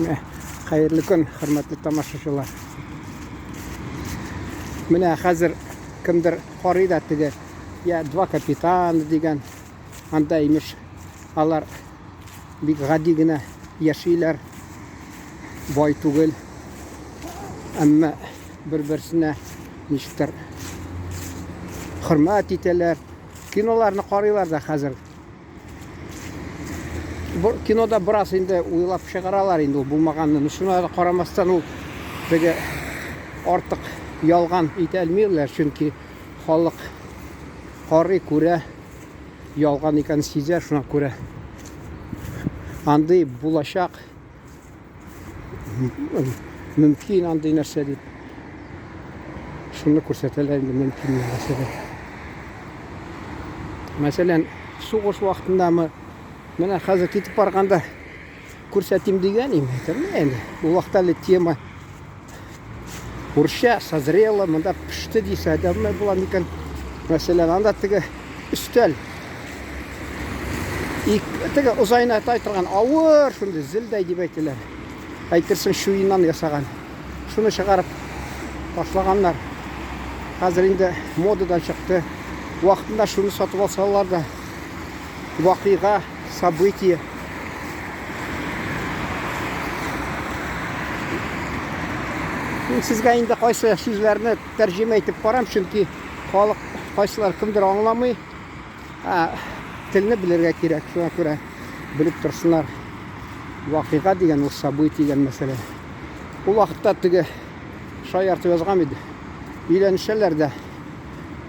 Менә хәерле көн, хөрмәтле тамашачылар. Менә хәзер кемдер карый да теге я два капитана дигән анда имеш алар бик гади генә яшиләр, бай түгел, әмма бер-берсенә ничектер хөрмәт итәләр. Киноларны карыйлар да хәзер. Бу кинода бераз инде уйлап чыгаралар инде ул булмаганны. Но шуңа да карамастан ул теге артык ялган итә алмыйлар, чөнки халык карый, күрә, ялган икәнен сизә, шуңа күрә андый булачак мөмкин андый нәрсә дип шуны күрсәтәләр инде мөмкин нәрсәдә. Мәсәлән, сугыш вакытындамы, менә хәзер китеп барганда күрсәтим дигән им, әйтәм, инде ул вакытта әле тема урысча созрела, монда пеште дисә, әйтәм, була микән? Мәсәлән, анда теге өстәл Ик, теге озайына тай торган авыр шундый зелдәй дип әйтәләр. Әйтерсең чуеннан ясаган. Шуны чыгарып ташлаганнар. Хәзер инде модадан чыкты. Вакытында шуны сатып алсалар да вакыйга, событие. Мин сезгә инде кайсы сүзләрне тәрҗемә итеп карам, чөнки халык кайсылар кемдер аңламый. Ә, телне белергә кирәк, шуңа күрә белеп торсыннар. Вакыйга дигән ул событие дигән мәсьәлә. Ул вакытта теге шаяртып язган иде. Өйләнешәләр дә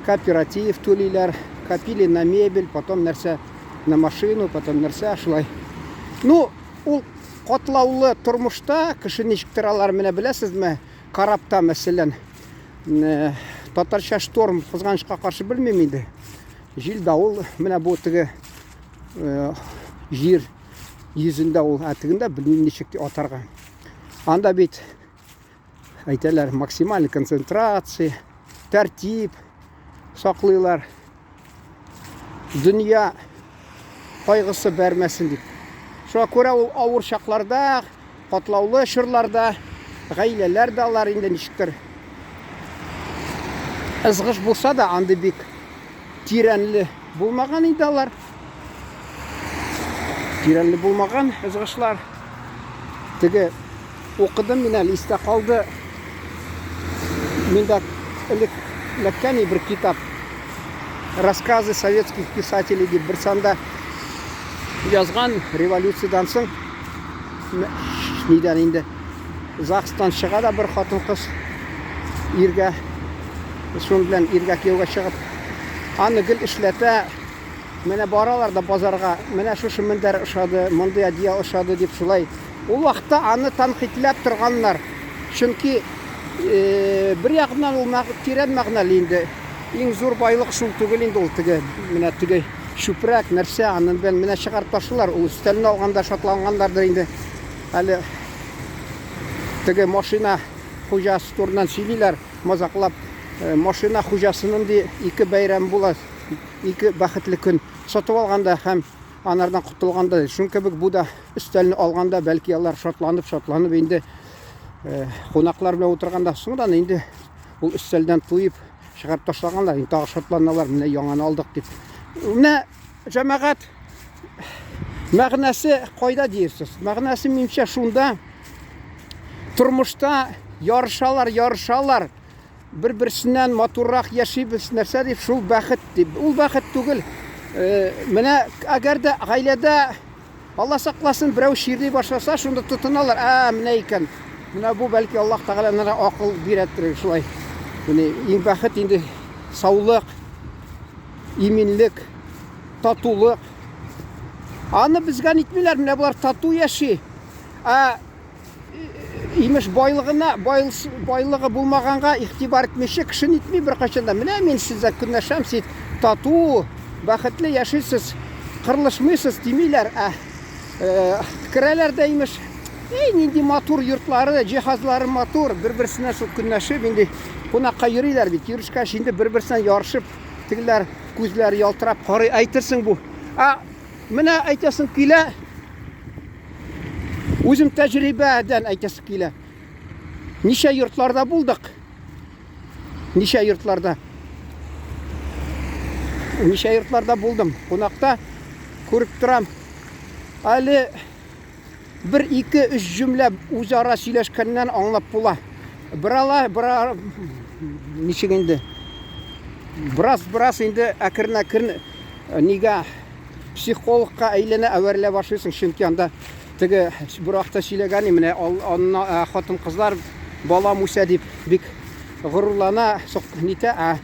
кооператив түлиләр, копили на мебель, потом нәрсә на машину, потом нәрсә шулай. Ну, ул катлаулы тормышта кеше ничектер алар менә беләсезме, корабта мәсәлән, э, татарча шторм кызганычка каршы белмим инде. Җил давыл менә бу теге э, җир йөзендә ул, ә тегендә белмим ничек атарга. Анда бит әйтәләр максималь концентрация, тәртип саклыйлар. Дөнья кайгысы бәрмәсен дип. Шуңа күрә ул авыр чакларда, катлаулы чорларда гаиләләр дә алар инде ничектер ызгыш булса да, андый бик тирәнле булмаган инде алар. Тирәнле булмаган ызгышлар. Теге укыдым мин әле истә калды. Миндә элек эләккән бер китап. Рассказы советских писателей дип бер санда язган революциядән соң нидән инде ЗАГСтан чыга да бер хатын-кыз иргә шуның белән иргә кияүгә чыгып аны гел эшләтә. Менә баралар да базарга, менә шушы мендәр ошады, мондый одеял ошады дип шулай. Ул вакытта аны тәнкыйтьләп торганнар. Чөнки э, бер ягыннан ул тирән мәгънәле инде. Иң зур байлык шул түгел инде ул теге, менә теге чүпрәк нәрсә, анын белән менә чыгарып ташлыйлар. Ул өстәлне алганда шатланганнардыр инде. Әле теге машина хуҗасы турыннан сөйлиләр, мазаклап. Э, машина хуҗасының ди ике бәйрәм була. Ике бәхетле көн сатып алганда һәм анардан котылганда, шуның кебек бу да өстәлне алганда, бәлки алар шатланып, шатланып инде э, кунаклар белән утырганда, соңдан инде ул өстәлдән туеп чыгарып ташлаганнар, инде тагы шатланалар, менә яңаны алдык дип. Менә җәмәгать мәгънәсе кайда диерсез? Мәгънәсе минемчә шунда, тормышта ярышалар, ярышалар, бер-берсеннән матуррак яшибез, нәрсә дип, шул бәхет дип. Ул бәхет түгел. Э, менә әгәр дә гаиләдә Алла сакласын, берәү чирли башласа, шунда тотыналар. Ә, менә икән. Менә бу бәлки Аллаһ Тәгалә менә акыл бирәдер шулай. Менә иң бәхет инде саулык, иминлек, татулык. Аны безгә нитмиләр, менә болар тату яши. Ә имеш байлыгына, байлыгы булмаганга игътибар итмичә кеше нитми беркайчан да. Менә мин сезгә көнләшәм, сез тату, бәхетле яшисез, кырылышмыйсыз димиләр, ә э, керәләр дә имеш. Эй, нинди матур йортлары, җиһазлары матур, бер-берсенә шул көнләшеп инде кунакка йөриләр бит. Йөрешкәч инде бер-берсенә ярышып, тегеләр күзләре ялтырап карый, әйтерсең бу. Ә менә әйтәсең килә. Үзем тәҗрибәдән әйтәсе килә. Ничә йортларда булдык? Ничә йортларда? Ничә йортларда булдым? Кунакта күреп торам. Әле бер, ике, өч җөмлә үзара сөйләшкәннән аңлап була. Берала, бер ничек инде? Бераз, бераз инде әкрен-әкрен нигә психологка әйләнә, әвәрелә башлыйсың, чөнки анда теге бер вакытта сөйләгән менә хатын-кызлар балам үсә дип бик горурлана, нитә, ә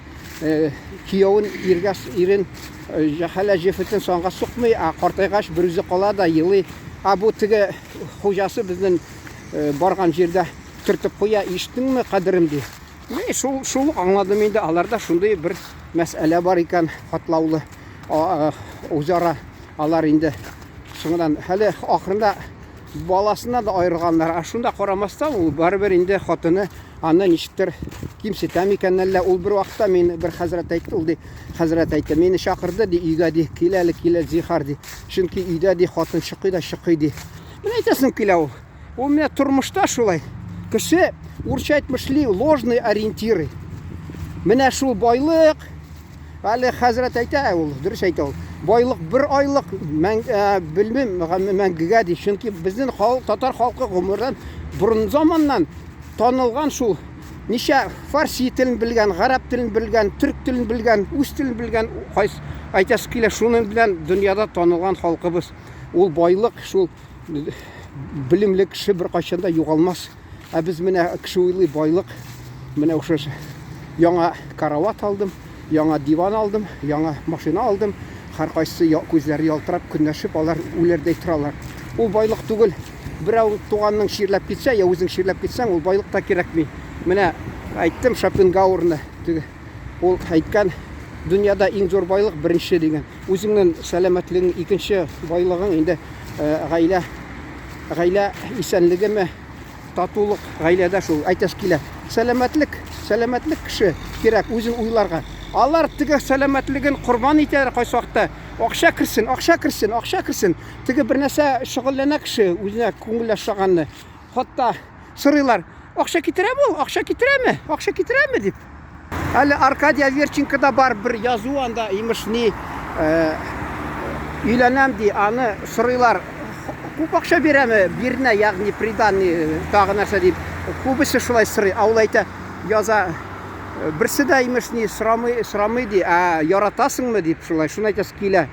киявен иргә ирен җәһәлә җефетен санга сукмый, ә картайгач бер үзе кала да елый. Ә бу теге хуҗасы безнең барган җирдә төртеп куя, ишеттеңме, кадерем ди. Мин шул шул аңладым инде, аларда шундый бер мәсьәлә бар икән, катлаулы. Үзара алар инде соңыннан әле ахырында баласына да аерылганнар. Ә шунда карамастан ул барыбер инде хатыны аны ничектер кимсетә микән әллә. Ул бер вакытта мин бер хәзрәт әйтте, ул ди, хәзрәт әйтте, мине чакырды ди өйгә ди, кил әле, кил әле, зинһар ди. Чөнки өйдә ди хатын чыкый да чыкый ди. Менә әйтәсем килә ул. Ул менә тормышта шулай. Кеше, урысча әйтмешли, ложные ориентиры. Менә шул байлык, әле хәзрәт әйтә, ул дөрес әйтә ул. Байлык бер айлык, мәң, ә, белмим, мәңгегә ди. Чөнки безнең халык, татар халкы гомердән борын заманнан танылган шул ничә фарси телен белгән, гарәп телен белгән, төрк телен белгән, үз телен белгән, кайсы әйтәсе килә, шуның белән дөньяда танылган халкыбыз. Ул байлык шул белемле кеше беркайчан да югалмас. Ә без менә кеше уйлый байлык. Менә шушы яңа карават алдым, яңа диван алдым, яңа машина алдым. Һәркайсы күзләре ялтырап, көнләшеп, алар үләрдәй торалар. Ул байлык түгел. Берәү туганның чирләп китсә, я үзең чирләп китсәң, ул байлык та кирәкми. Менә әйттем Шопенгауэрны. Ул әйткән, дөньяда иң зур байлык беренче дигән. Үзеңнең сәламәтлегең икенче байлыгың инде гаилә гаилә исәнлегеме, татулык гаиләдә шул әйтәс килә. Сәламәтлек, сәламәтлек кеше кирәк үзен уйларга. Алар теге сәламәтлеген корбан итәләр кайсы вакытта. Акча керсен, акча керсен, акча керсен. Теге бер нәрсә шөгыльләнә кеше үзенә күңеле ошаганны. Хатта сорыйлар, акча китерәме ул, акча китерәме, акча китерәме дип. Әле Аркадий Аверченкода бар бер язу анда, имеш ни, өйләнәм ди, аны сорыйлар, күп акча бирәме, бирнә, ягъни приданный, тагы нәрсә дип. Күбесе шулай сорый, ә ул әйтә, яза, берсе дә имеш ни сорамый, сорамый ди, ә яратасыңмы дип шулай, шуны әйтәсе килә.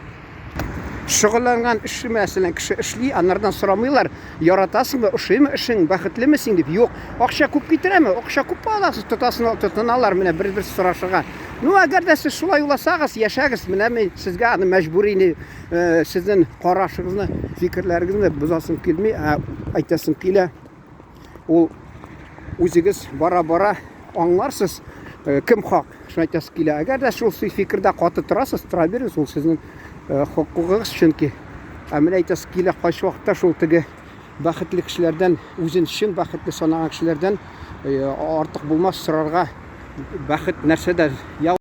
Шөгыльләнгән эше, мәсәлән, кеше эшли, анардан сорамыйлар, яратасыңмы, ошыймы эшең, бәхетлеме син дип. Юк, акча күп китерәме, акча күп аласыз, тотасын, тотыналар менә бер-бер сорашырга. Ну, әгәр дә сез шулай уйласагыз, яшәгез, менә мин сезгә аны мәҗбүри ни, сезнең карашыгызны, фикерләрегезне бозасым килми, ә әйтәсем килә. Ул үзегез бара-бара аңларсыз, кем хак, шуны әйтәсе килә. Әгәр дә шул фикердә каты торасыз, тора бирегез, ул сезнең хокукыгыз, чөнки. Ә менә әйтәсе килә, кайсы вакытта шул теге бәхетле кешеләрдән, үзен чын бәхетле санаган кешеләрдән артык булмас сорарга бәхет нәрсәдә? Я.